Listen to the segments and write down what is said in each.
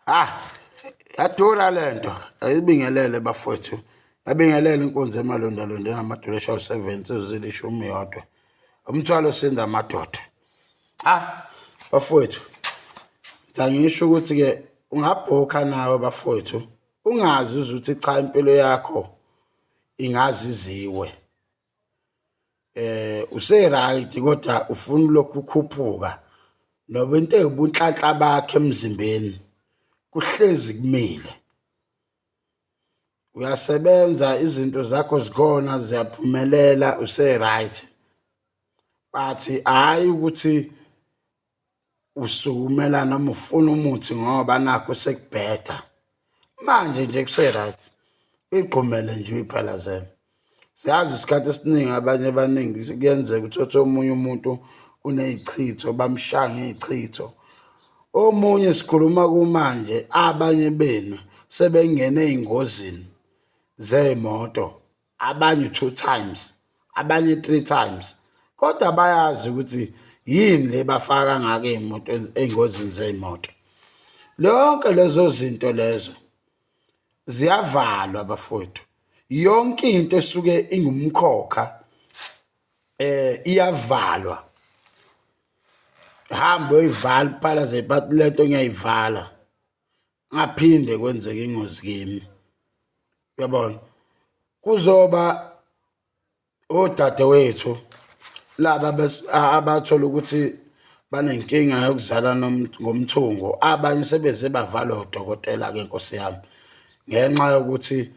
Ah, yadura lento. Ayibingelele bafowethu. Yabingelela inkunzi emalondalonda engamadolo eshawu 7 insizwa yodwa. Umthwalo osinda amadoda. Ah, bafowethu. Ngisho ukuthi ke ungabhukha nawe bafowethu. Ungazi ukuthi cha impilo yakho ingaziziwe. Use right kodwa ufuna lokhu ukhuphuka noba into ewubunhlanhla bakhe emzimbeni kuhlezi kumile. Uyasebenza izinto zakho zikhona ziyaphumelela use right. But hhayi ukuthi usukumela noma ufuna umuthi ngoba nakho sekubheda. Manje nje kuse-right, uyigqumele nje uyiphalazele. Siyazi isikhathi esiningi abanye abaningi kuyenzeka uthothe omunye umuntu uney'chitho bamshaya ngey'chitho. Omunye sikhuluma kumanje abanye benu sebengene ey'ngozini zey'moto abanye 2 times abanye 3 times kodwa bayazi ukuthi yini le bafaka ngake iy'moto ey'ngozini zey'moto. Lonke lezo zinto lezo ziyavalwa bafowethu. Yonke into esuke ingumkhokha iyavalwa. Hamba uyoyivala uphalaze but lento ngiyayivala. Ngaphinde kwenzeke ingozi kimi. Uyabona? Kuzoba odadewethu laba abathola ukuthi banenkinga yokuzala ngomthungo abanye sebeze bavalwa odokotela-ke nkosi yami ngenxa yokuthi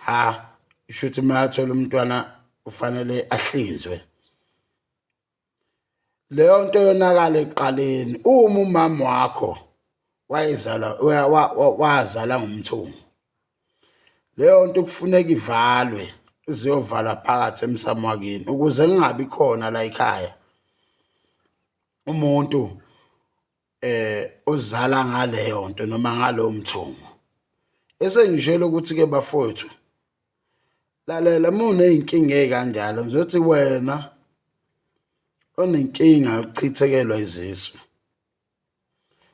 cha shuthi uma athola umntwana ufanele ahlinzwe. Leyo nto yonakala ekuqaleni uma umama wakho wayezala wazala ngomthungo. Leyo nto kufuneka ivalwe iziyovalwa phakathi emsamo wakini ukuze kungabi khona la ekhaya umuntu ozala ngaleyo nto noma ngalowo mthungo. Esengishelo ukuthi-ke bafowethu, lalela uma uney'nkinga ey'kanjalo ngizothi wena onenkinga yokuchithekelwa izisu,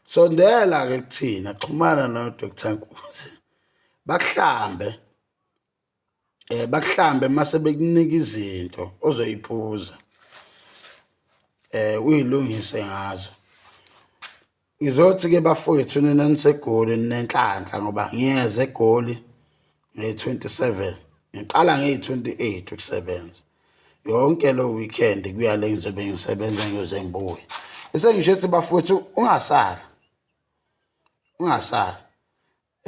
sondela-ke kuthina, xhumana no-Doctor Nkunzi bakuhlambe bakuhlambe mase bekunika izinto ozoyiphuza uyilungise ngazo. Ngizothi-ke bafowethu nina niseGoli ninenhlanhla ngoba ngiyeza eGoli ngeyi-27 ngiqala ngeyi-28 ukusebenza. Yonke lo weekend kuya le ngizobe ngisebenza ngiyoze ngibuye. Esengisho ukuthi bafowethu ungasali, ungasali.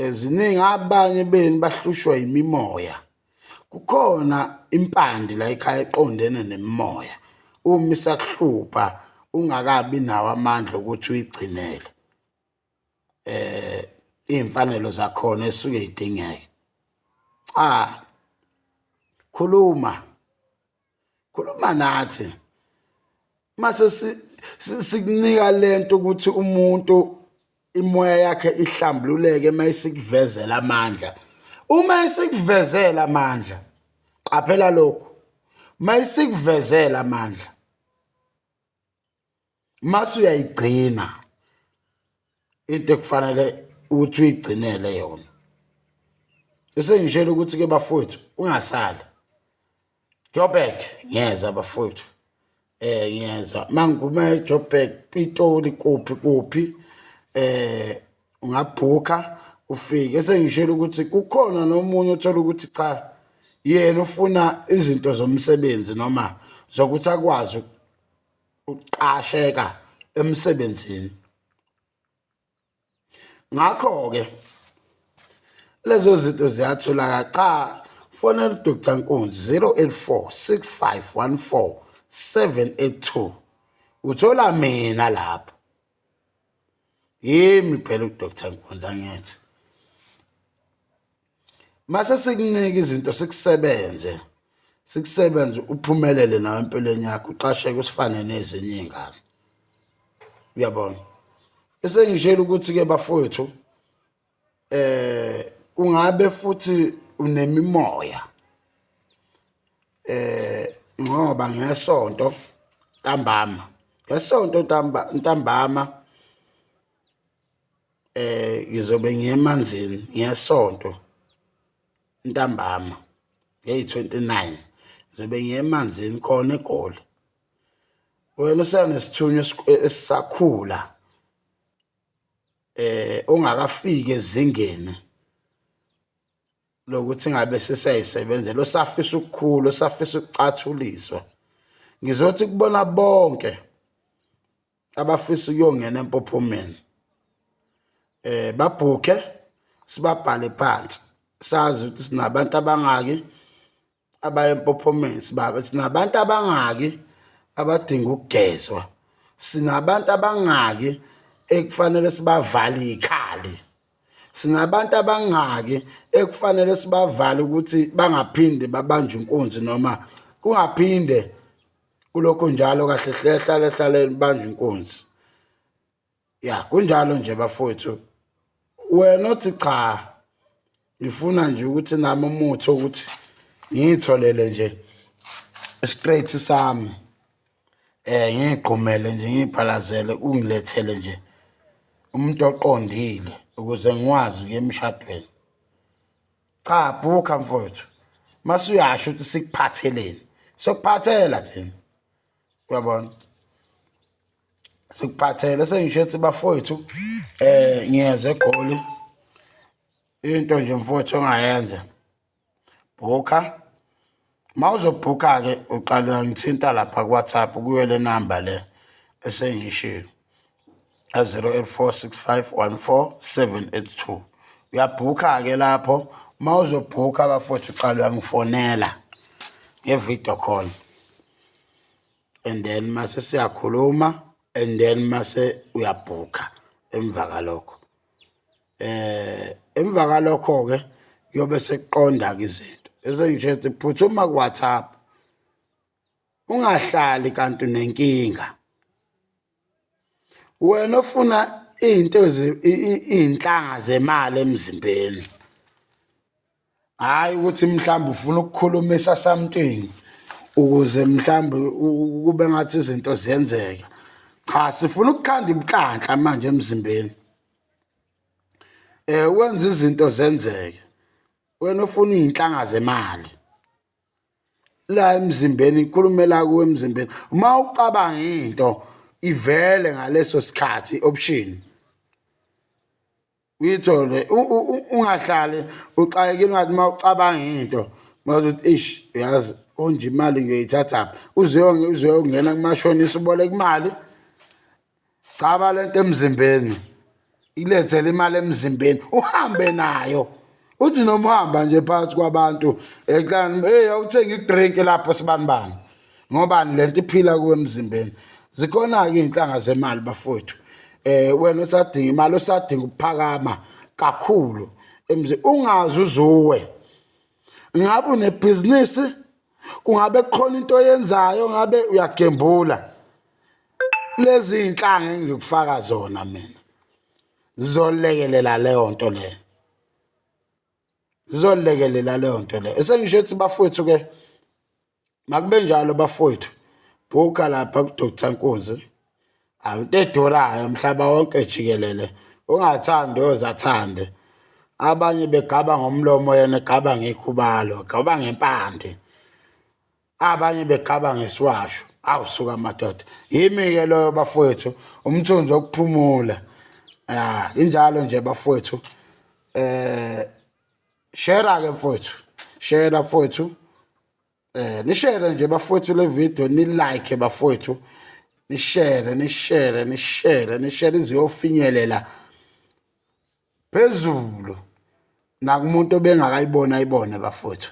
Ziningi abanye benu bahlushwa yimimoya. Kukhona impande la ekhaya eqondene nemimoya. Uma isakuhlupha ungakabi nawo amandla ukuthi uyigcinele iy'mfanelo zakhona esuke y'dingeka. Cha, khuluma, khuluma nathi. Mase sikunika lento ukuthi umuntu imoya yakhe ihlambululeke uma isikuvezela amandla. Uma isikuvezela amandla, qaphela lokhu. Uma isikuvezela amandla, mase uyayigcina into ekufanele ukuthi uyigcinele yona. Esengishela ukuthi-ke bafowethu ungasali. Joburg ngiyeza bafowethu. Ngiyezwa mangiphuma eJoburg Pitoli kuphi kuphi ungabhukha ufike. Esengishela ukuthi kukhona nomunye othola ukuthi cha yena ufuna izinto zomsebenzi noma zokuthi akwazi ukuqasheka emsebenzini. Ngakho-ke lezo zinto ziyatholakala. Cha, fonela uDr Nkunzi 084 6514 782 uthola mina lapho. Yimi phela uDr Nkunzi angithi. Mase sikunika izinto sikusebenze, sikusebenze uphumelele nawe empilweni yakho uqasheke usifane nezinye iy'ngane. Uyabona? Esengishela ukuthi-ke bafowethu kungabe futhi unemimoya ngoba ngesonto ntambama, ngesonto ntambama Ngizobe ngiye emanzini ngesonto ntambama ngeyi-29, ngizobe ngiye emanzini khona eGoli. Wena usanesithunywa esisakhula ongakafiki ezingeni lokuthi ngabe sesiyayisebenzela, osafisa ukukhula, osafisa ukucathuliswa. Ngizothi kubona bonke abafisa ukuyongena empophomeni, babhukhe, sibabhale phansi, sazi ukuthi sinabantu abangaki abaye empophomeni, sinabantu abangaki abadinga ukugezwa, sinabantu abangaki ekufanele sibavale ikhali, sinabantu abangaki ekufanele sibavale ukuthi bangaphinde babanjwe inkunzi noma kungaphinde kulokhu njalo kahle hle hlale hlale banjwe inkunzi. Ya, kunjalo nje bafowethu. Wena othi cha, ngifuna nje ukuthi nami umuthi ukuthi ngiyitholele nje straight sami, ngiyigqumele nje, ngiyiphalazele, ungilethele nje umuntu oqondile ukuze ngikwazi ukuya emshadweni. Cha, bhukha mfowethu, mase uyasho ukuthi sikuphatheleni, sokuphathela thina, uyabona, sikuphathele. Sengisho ukuthi bafowethu, ngiyeza eGoli. Into nje mfowethu ongayenza, bhukha. Uma uzobhukha-ke uqale ngithinta lapha ku-WhatsApp kuyo le namba le esengiyishilo, 0846514782. Uyabhukha-ke lapho. Uma uzobhukha bafowethu, uqale uyangifonela nge-video call and then mase siyakhuluma and then mase uyabhukha emva kalokho. Emva kalokho-ke kuyobe sekuqonda-ke izinto. Bese ngisho ukuthi phuthuma ku-WhatsApp, ungahlali kanti unenkinga. Wena ofuna iy'nto iy'nhlanga zemali emzimbeni, hhayi ukuthi mhlawumbe ufuna ukukhulumisa something ukuze mhlawumbe kube ngathi izinto ziyenzeka. Cha, sifuna ukukhanda inhlanhla manje emzimbeni, wenza izinto zenzeke. Wena ofuna iy'nhlanga zemali la emzimbeni, ngikhulumela kuwe emzimbeni, uma ucabanga into ivele ngaleso sikhathi, option uyithole, ungahlali uxakekile ungathi uma ucabanga into mazuthi ish, uyazi konje imali ngiyoyithathaphi, uzuyongena kumashonisa uboleka imali. Caba lento emzimbeni ilethele imali emzimbeni, uhambe nayo, uthi noma uhamba nje phakathi kwabantu eklani, hey, awuthenga i-drink lapho sibani bani, ngobani lento iphila kuwe emzimbeni. Zikhona-ke iy'nhlanga zemali bafowethu. Wena usadinga imali, usadinga ukuphakama kakhulu emzimbeni, ungazi uzuwe ngabe unebhizinisi, kungabe kukhona into oyenzayo, ngabe uyagembula. Lezi iy'nhlanga engizokufaka zona mina zizolekelela leyo nto leyo, zizolekelela leyo nto leyo. Esengisho ukuthi bafowethu-ke, makube njalo bafowethu, bhukha lapha ku-Dr Nkunzi. Awu, into edurayo mhlaba wonke jikelele, ungathandi ozathande. Abanye begaba ngomlomo, yena egaba ngekhubalo, gaba ngempande, abanye begaba ngesiwasho. Awu suka madoda, yimi-ke loyo bafowethu, umthunzi wokuphumula. Ya, injalo nje bafowethu. Share ke mfowethu, share mfowethu, nishare nje bafowethu le video, ni like bafowethu, nishare, nishare, nishare, nishare, iziyofinyelela phezulu nakumuntu obengakayibona ayibone bafowethu.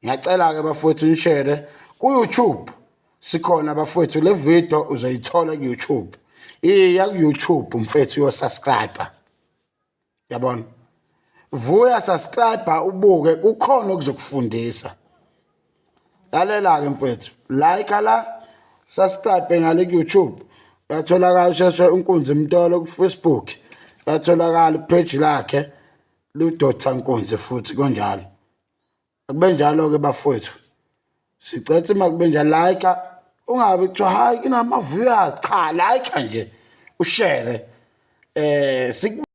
Ngiyacela ke bafowethu, nishare ku YouTube, sikhona bafowethu. Le video uzoyithola ku YouTube, iya ku YouTube mfethu, uyo subscribe, yabona, vuya, subscribe, ubuke, kukhona okuzokufundisa. Lalela ke mfethu, like la, subscribe ngale ku YouTube, uyatholakala usheshe uNkunzi Mtolo. Ku Facebook uyatholakala page lakhe luDr Nkunzi futhi kunjalo. Akube njalo ke bafowethu, sicethe makube njalo. Like, ungabe kuthiwa hayi kunama viewers, cha, like nje, ushare.